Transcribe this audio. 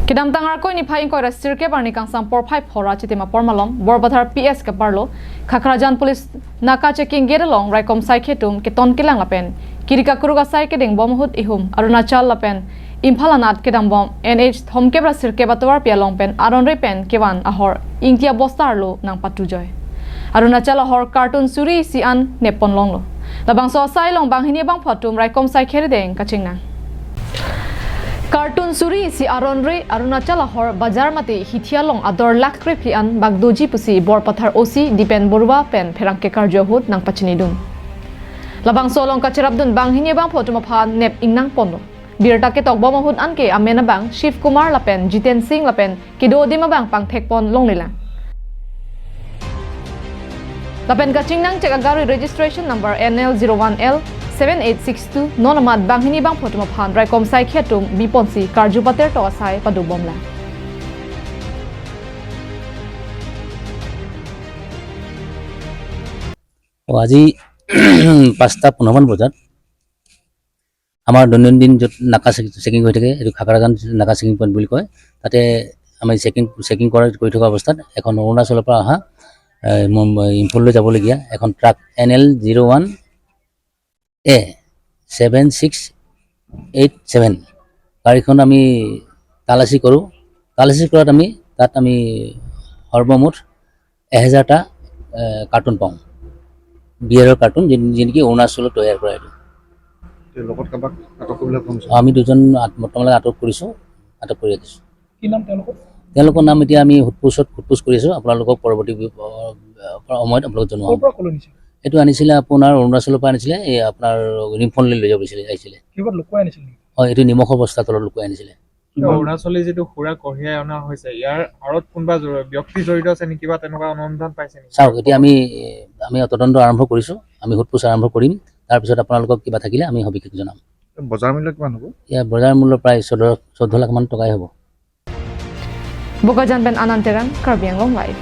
Kidam tangar koi ni phai koi rasir ke barni kangsang por phai phora chitima pormalong Borpathar PS ke parlo Khakrajan police naka checking gerelong raikom sai khetum ke ton kilang lapen kirika kuruga sai ke ding bomhut ihum Arunachal lapen Imphalanat ke dambom NH thomke bra sirke batwar pialong pen aron re pen kewan ahor ingtia bostar lo nang patu joy Arunachal ahor cartoon suri si an nepon long lo labang so sai long bang hini bang photum raikom sai kheri deng kaching na Cartoon suri si aron re Arunachal ahor bajar mate hithialong ador lakh re phi an bagdoji pusi Borpathar OC Dipen Barua pen pherangke karjo hut nang pachini dun labang solong kacharap dun bang hini bang photum pha nep ingnang pondo birta ke tokbo mahut anke amena bang Shiv Kumar lapen Jiten Singh lapen kido dima bang pang thekpon longlila lapen kachingnang chek agari registration number NL01L 7862 nonamat bang hini bang photum phan raikom sai khetum biponsi karjupater to asai padu bomla আজি 5:15 বজাত আমাৰ দৈনন্দিন য'ত নাকা checking হৈ থাকে, এইটো খাকৰাজান নাকা চেকিং পইণ্ট বুলি কয়, তাতে আমি চেকিং কৰি থকা অৱস্থাত এখন অৰুণাচলৰ পৰা অহা ইম্ফললৈ যাবলগীয়া এখন ট্ৰাক NL 01 A 7687 গাড়ীখন আমি তালাচী কৰোঁ। তালাচী কৰাত আমি তাত আমি সৰ্বমুঠ 1000টা কাৰ্টুন পাওঁ, বিয়েৰৰ কাৰ্টুন, যি নেকি অৰুণাচলত তৈয়াৰ কৰা। এইটো আমি দুজন বৰ্তমানলৈকে আটক কৰিছোঁ, আটক কৰি ৰাখিছোঁ। কি নাম তেওঁলোকৰ? তেওঁলোকৰ নাম এতিয়া আমি সোধপোছ কৰি আছোঁ, আপোনালোকক পৰৱৰ্তী সময়ত আপোনালোকক জনোৱা হ'ব। এইটো আনিছিলে আপোনাৰ অৰুণাচলৰ পৰা আনিছিলে, এই আপোনাৰ ৰিমফললৈ লৈ যাব আহিছিলে। হয়, এইটো নিমখৰ বস্তা তলত লুকুৱাই আনিছিলে। অৰুণাচলী যিটো সুৰা কঢ়িয়াই অনা হৈছে, ইয়াৰ আঁৰত কোনোবা ব্যক্তি জড়িত আছে নেকি বা তেনেকুৱা অনুসন্ধান পাইছে নেকি? চাওক, এতিয়া আমি তদন্ত আৰম্ভ কৰিছোঁ, আমি সোধপোছ আৰম্ভ কৰিম, তাৰপিছত আপোনালোকক কিবা থাকিলে আমি সবিশেষ জনাম। বজাৰ মূল্য কিমান হ'ব? ইয়াৰ বজাৰ মূল্য প্ৰায় 14 লাখমান টকাই হ'ব। Bokajan Ben Ananterang, Karbi Anglong Live.